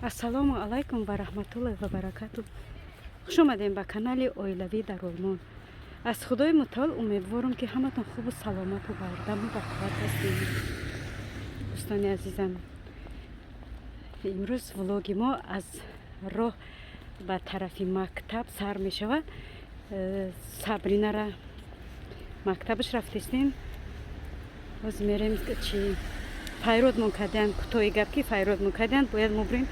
Ассалому алайкум ва раҳматуллоҳи ва баракату. Хуш омадем ба канали Оилавӣ дар Олмон. Аз Худои Мутаол умедворам, ки ҳаматон хубу саломату бардаму бақувват ҳастед. Дӯстони азизам, имрӯз влоги мо аз роҳ ба тарафи мактаб сар мешавад. Сабринара мактабаш рафтестем. Боз мерем, чи файродмон карданд, кӯтоҳи гап, ки файродмон карданд, бояд мо бирем.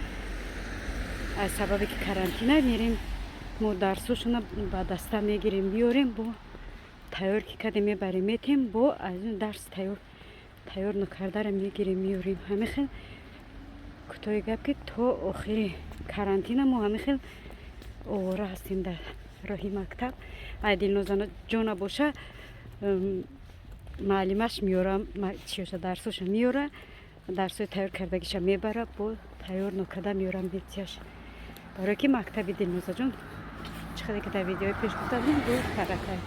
Аз сабабе ки карантина, мерем, мо дарсошона ба даста мегирем, меорем, бо тайёр ки кардем, мебарем, метем, бо аз ин дарс тайёр накардара мегирем, меорем. Ҳамин хел, кӯтоҳи гап, ки то охири карантина мо ҳамин хел овора ҳастем дар роҳи мактаб. Ай Дилнозаҷона боша, муаллимаш меёра, чиёша, дарсоша меёра, дарсои тайёр кардагиша мебара, бо тайёр нокарда меёра, метияш. Барое ки мактаби Дилнозаҷон, чӣ хеле ки дар видеои пеш гуфта будем, ду таракай.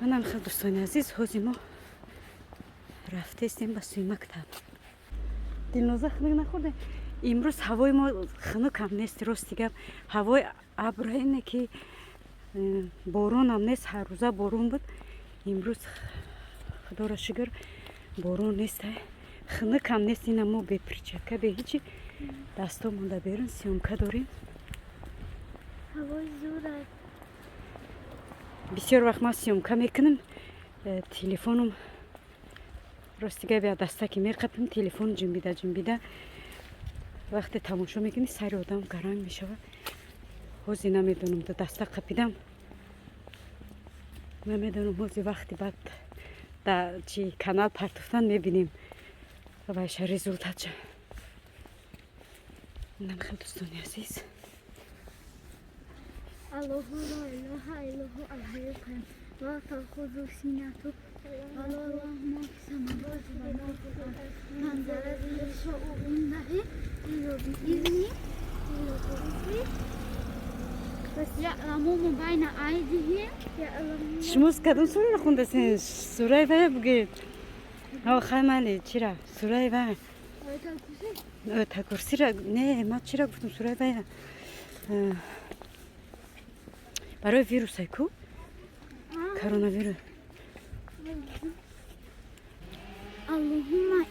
Манам хел, дӯстони азиз, ҳози мо рафтестем ба сӯи мактаб. Дилноза, хунук нахӯрде? Имрӯз ҳавои мо хунукам нест, рости гап, ҳавои абраине, ки боронам нест. Ҳаррӯза борон буд, имрӯз, Худоро шукр, борон нест, хунукам нест. Ина мо бе перчатка, бе ҳичи дасто монда берун, съёмка дорем. Ҳавои зур аст. Бисёр вақт ман съёмка мекунам, телефоном, рости гап, я даста ки меқапим, телефон ҷунбида ҷунбида, вақте тамошо мекунӣ, сари одам гаранг мешавад. Ҳози намедонам, да даста қапидам, намедонам, ҳози вақти баъд да чи канал партофтан мебинем вайша, результатша. Инам хел, дӯстони азиз. الله لا إله إلا هو الحي القيوم لا تأخذه سنة ولا نوم ما في السماوات وما في الأرض من ذا الذي يشفع عنده إلا بإذنه يعلم ما بين أيديهم يعلم Шумоз кадом сураро хондасен? Сураи вая бугед. Хай, майли, чира, сураи вай? آية الكرسي. Оятулкурсира не, ман чира гуфтам? Сураи вая, барои вирусай ку, коронавирус. اللهم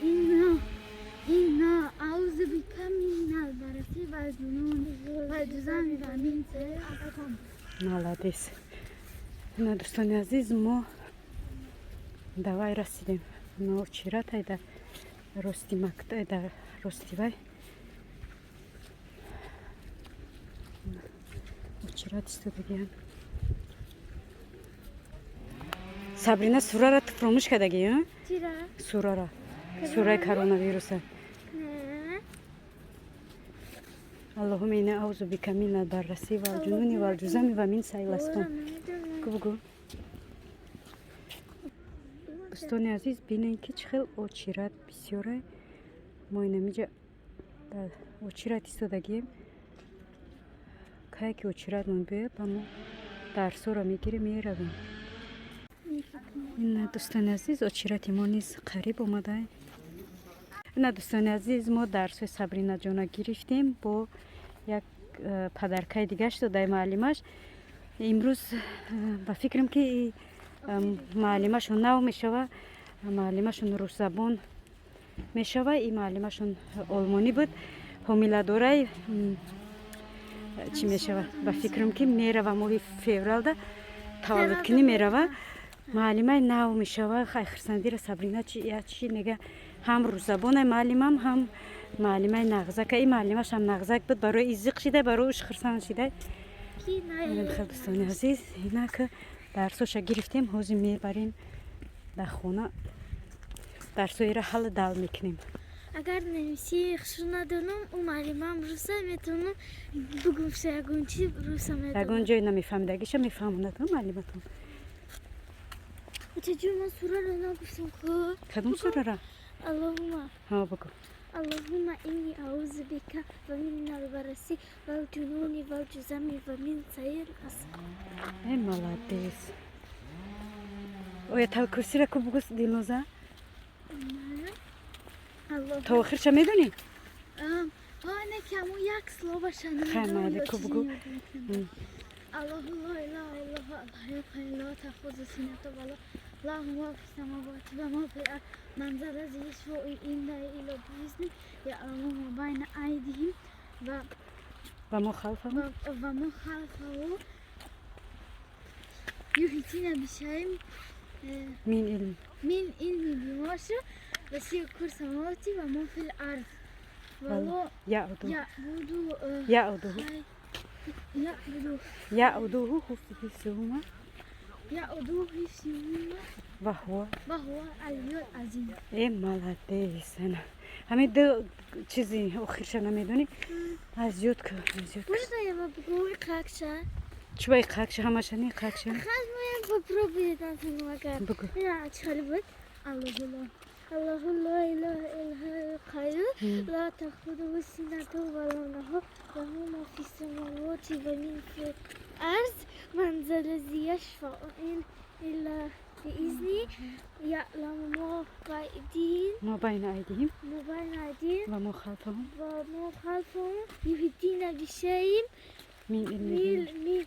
إنا أعوذ بك من البرص والجنون والجذام ومن سيء السقم. Молодец. На, дӯстони азиз, мо давай расидем. Но чиратай да рости макта, да рости вай очират истодагиам. Сабрина, сурара ту фуромӯш кардагӣ? Чира? Сурара, сураи коронавируса. Не. اللهم إني أعوذ بك من البرص والجنون والجذام ومن سيء الأسقم. Ку, бугӯ. Дӯстони азиз, бинен, ки чӣ хел очират бисёре. Мо инамиҷа дар очират истодагием. Кае ки очиратмон биёяд, ба мо дарсоро мегирем, меравем. Ина, дӯстони азиз, очирати мо низ қариб омада. Ина, дӯстони азиз, мо дарсҳои Сабринаҷона гирифтем, бо як подаркаи дигаш додаи муаллимаш. Имрӯз ба фикрам, ки муаллимашон нав мешава, муаллимашон русзабон мешава. И муаллимашон олмонӣ буд, ҳомиладорай, чӣ мешава, ба фикрам, ки мерава, моҳи февралда таваллудкунӣ мерава, муаллимаи нав мешава. Хай, хирсандира Сабрина чи мега, ҳам русзабонай муаллимам, ҳам муаллимаи нағзака. И муаллимашам нағзак буд, барои изиқ шидай, барои уш хирсанд шидай. Хел, дӯстони азиз, инак дарсоша гирифтем, ҳозир мебарем дар хона, дарсоира ҳалла дал мекунем. Агар немисии хушу надонам, ӯ муаллимам руса, метавонам бугум, ша ягон чи руса медонам. Ягон ҷой намефаҳмидагиша мефаҳмонад муаллиматон. Чаҷур ман сураро нагуфтам ку? Кадом сурара? Аллоҳума. Ҳа, бугӯ. اللهم إني أعوذ بك ومن البرص والجنون والجذام ومن سيء الأسقم. Э, молодец. Ояталкурсира ку бугӯ, Дилноза. الله То охирша медонӣ? А. Не ки ҳамун як слово Хай, майли, ку бугӯ. الله لا اله الا هو الحي القيوم لا تأخذه سنة ولا له ما في السماوات وما في الأرض من ذا الذي يشفع عنده إلا بإذنه يعلم ما بين أيديهم وما خلفهم وما خلفهم يحيطون بشيء من علمه من علمه بما شاء وسع كرسيه السماوات وما في الأرض ولا يؤوده يؤوده يؤوده يؤوده يؤوده حفظهما يؤوده حفظهما وهو وهو العلي العظيم. Э, молодец. Ана ҳамин ду чизи охирша намедонӣ, аз ёд ку, аз ёд ку. Можно я вам бугу қакша? Чубаи қакша, ҳамаша не қакша. Хаз моям попробует магар. Бугӯ. Я чхали буд. الله لا الله لا اله الا هو القيوم لا تأخذه سنة ولا نوم له ما في السماوات وما في الأرض من ذا الذي يشفع إلا بإذنه يعلم ما بأيديهم ما بين أيديهم ما بين أيديهم وما خلفهم وما خلفهم يحيطون بشيء من علمه من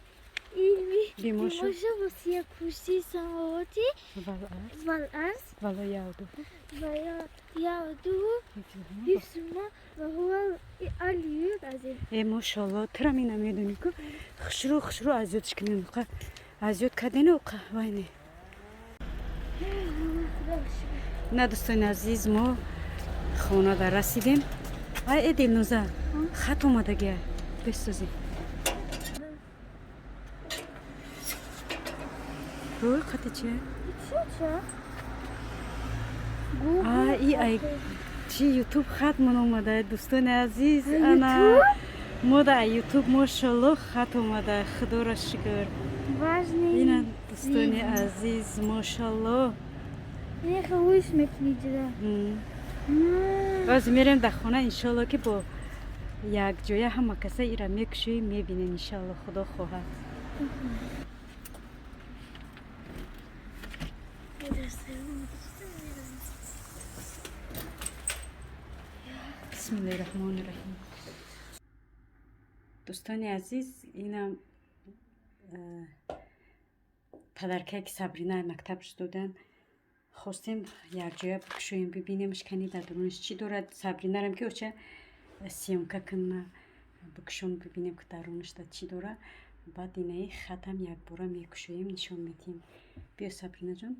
علمه بما شاء بما شاء وسع كرسيه السماوات والأرض والأرض ولا يؤوده ولا يؤوده حفظهما حفظهما وهو العلي العظيم. Э, мошалло, тура ми намедонӣ ку, хушрӯ хушрӯ аз ёдш кунем, аз ёд кардену вай не. На, дӯстони азиз, мо хонада расидем. Ай, э, Дилноза, хат омадагия, бисӯзӣ рӯи хати чия? А, и ай чи Ютуб хат мон омада, дӯстони азиз. Ана мо да Ютуб, мошалло, хат омада, худоро шукр. Важный. Ина, дӯстони азиз, мошалло. Нехуш мекунӣ. Боз мерем дар хона, иншолло, ки бо якҷоя ҳама каса ира мекушоем, мебинем, иншалло, худо хоҳад. Бисмиллоҳи раҳмони раҳим. Дӯстони азиз, инам подаркае, ки Сабрина мактабш додан. Хостем якҷоя бикушоем, бибинемш, кани дар дурунаш чӣ дорад. Сабринарам ки оча съёмка кунна, бикушом, бибинем, ки дарунашда чӣ дора. Баъд инаи хатам якбора мекушоем, нишон медиҳем. Биё, Сабринаҷон.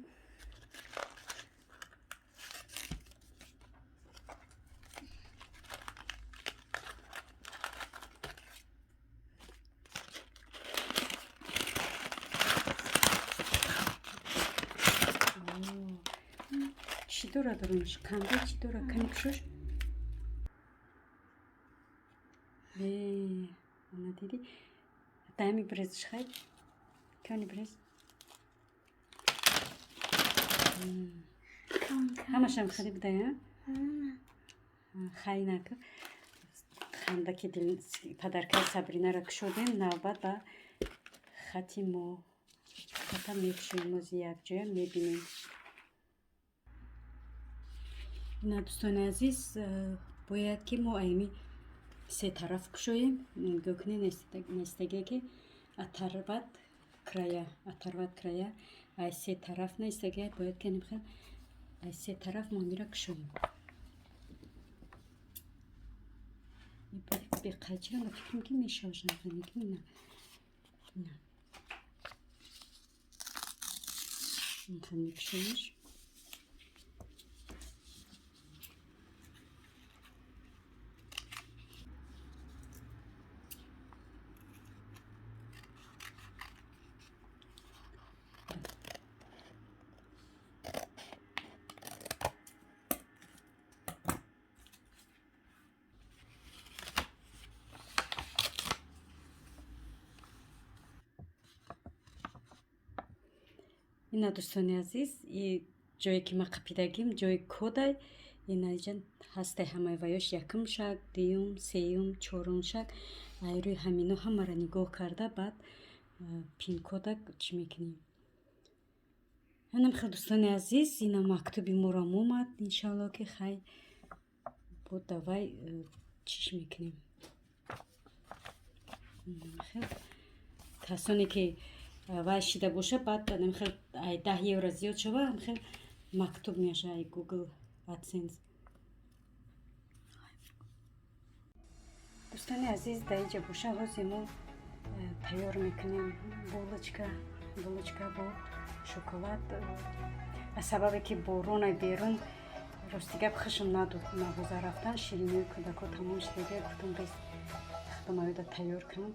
Чӣ дора дарунаш? Қандай чӣ дора? Кани, кушош. Ана, дидӣ, дами брезш, хай, кани брез. Ҳамашам хеле будая. Хай, нака ханда, ки подаркаи Сабринаро кушодем, навбат ба хати мо. Хата мекушоем, мози якҷоя мебинем. Ина, дӯстони азиз, бояд ки мо аями се тараф кушоем. Нигоҳ кунед, наистагие, ки оторвать края, оторвать края, ай се тараф наистагия. Бояд ки хел ай се тараф мо мира кушоем. Беқайчира ма фикрам, ки мешавад, на, на мекушоемш. Ина, дӯстони азиз, и ҷое ки ма қапидагим, ҷои кодай. Ина, иҷа ҳастай ҳамаи ваёш: якум шаг, дуюм, сеюм, чорум шаг. Ай рӯи ҳамино ҳамаро нигоҳ карда, баъд пинкода чӣ мекунем. Анам хел, дӯстони азиз, ина мактуби морам омад. Иншалло, ки хай бо давай. Чиш мекунем. Касоне ки вай шида боша, баъд хел 10 евро зиёд шава, хел мактуб меша ай Google AdSense. Дӯстони азиз, дар инҷа боша, ҳозир мо тайёр мекунем булочка, булочка бо шоколад. Аз сабабе ки боронай берун, рости гап, хушм надод мағоза рафтан. Шириниҳои кӯдако тамом шудага. Гуфтам, бес худам оёда тайёр кунам,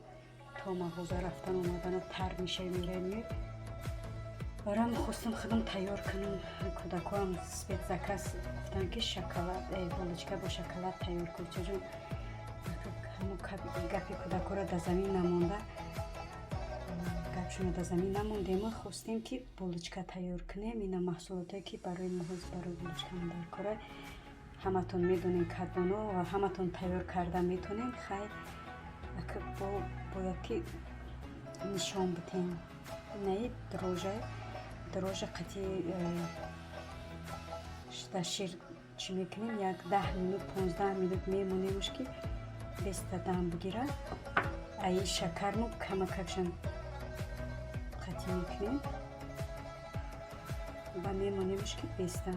то мағоза рафтан омадана тар мешавӣ, меравӣ, меоӣ. Барои хостам худам тайёр кунам. Кӯдакоам спецзаказ гуфтанд, ки шоколад, булочка бо шоколад тайёр кун, чаҷон. Ҳамун гапи кӯдакоро дар замин намонда, гапшонро дар замин намондем, хостем, ки булочка тайёр кунем. Ина маҳсулотое, ки барои мо ҳозир барои булочкамон дар кора, ҳаматон медонем кадоно ва ҳаматон тайёр карда метонем. Хай, бо бояд ки нишон бидем. Инаи дрожжа, дрожжа қати дар шир чӣ мекунем, як 10 минут, 15 минут мемонемш, ки беста дам бигирад. Аи шакармо камакакшан қатӣ мекунем ва мемонемш, ки беста.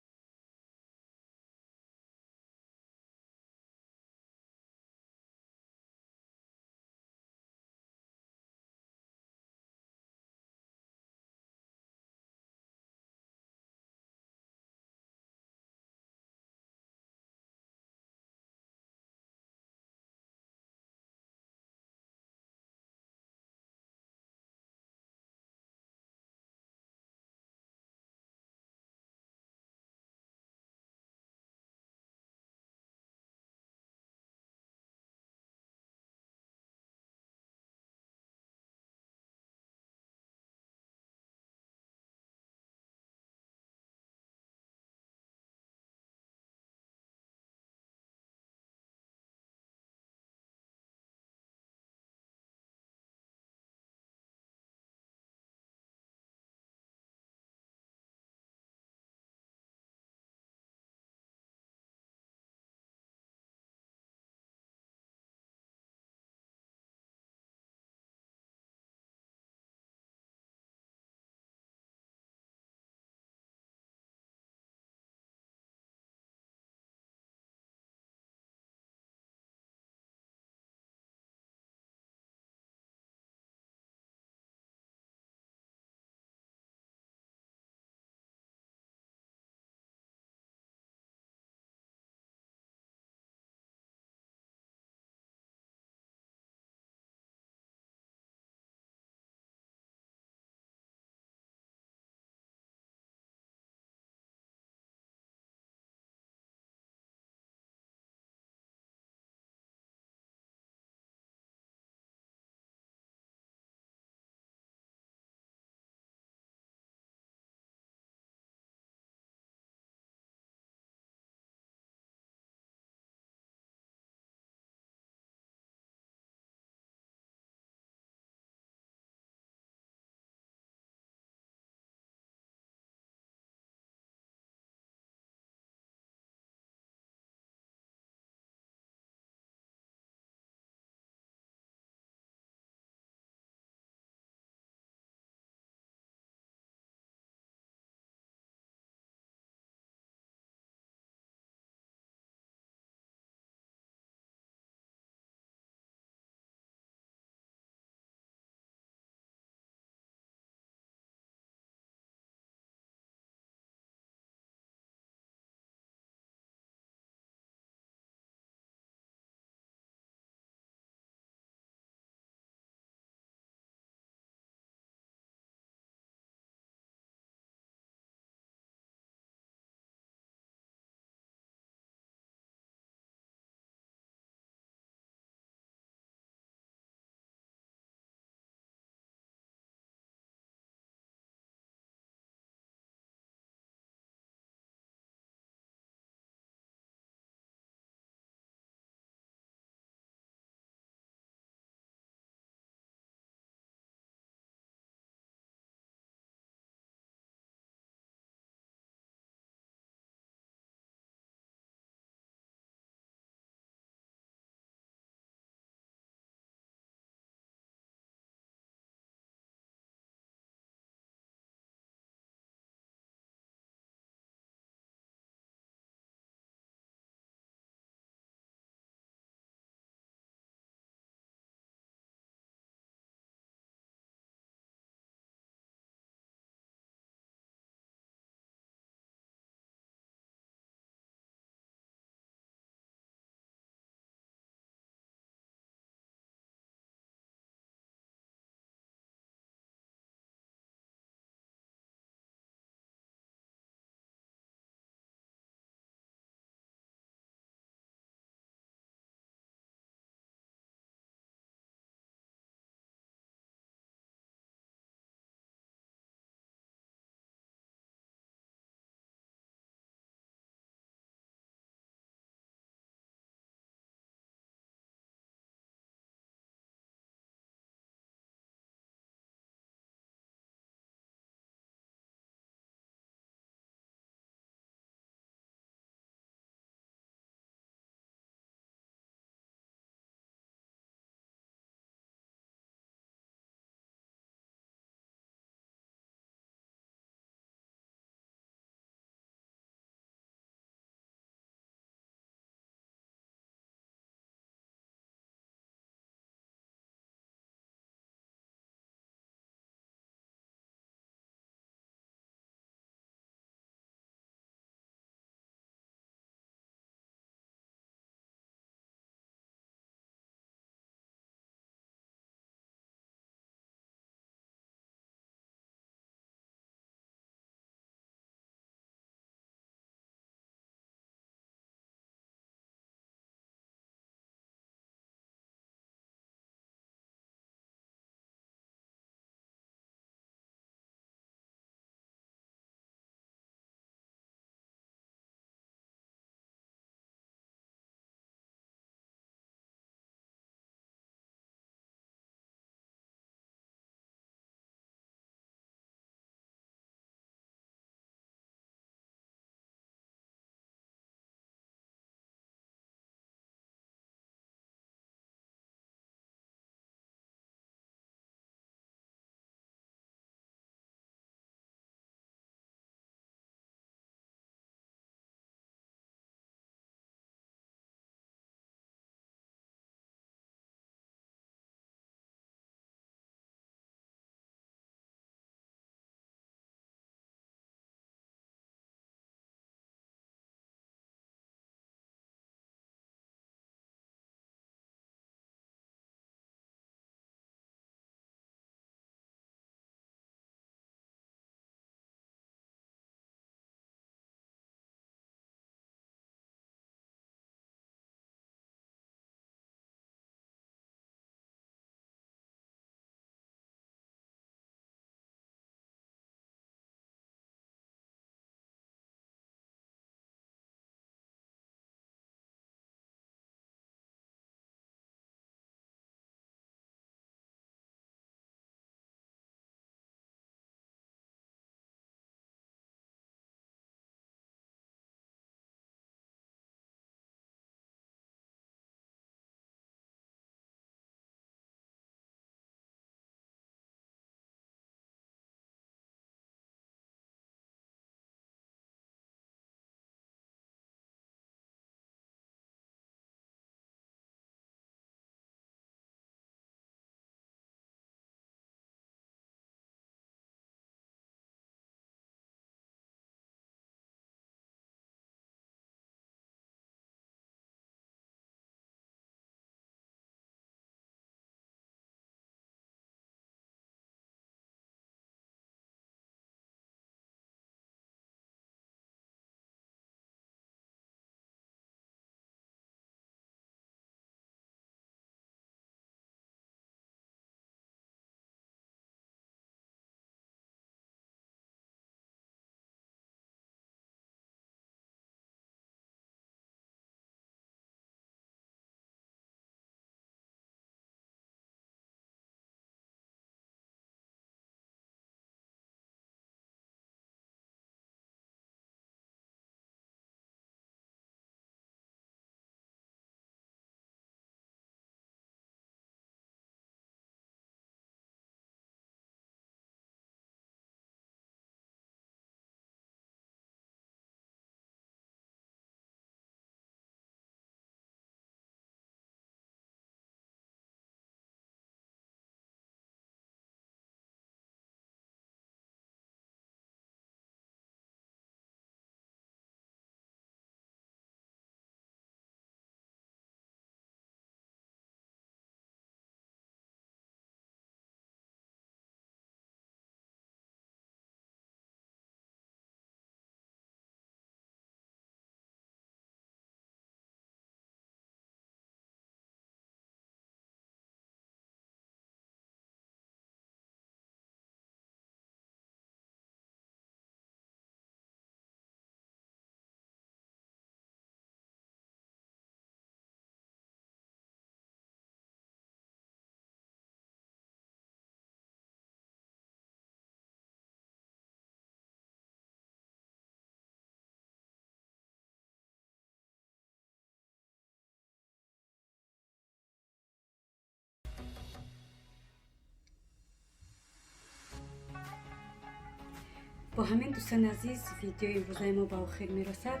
Бо ҳамин, дӯстони азиз, видеои имрӯзаи мо ба охир мерасад.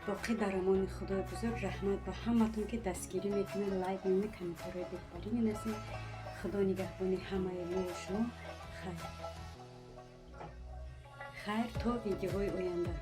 Боқӣ дар амони Худои бузург. Раҳмат ба ҳаматон, ки дастгирӣ мекунед, лайк мемонед, комментариҳои беҳтарин менависед. Худо нигаҳбони ҳамаи мову шумо. Хайр, хайр, то видеоҳои оянда.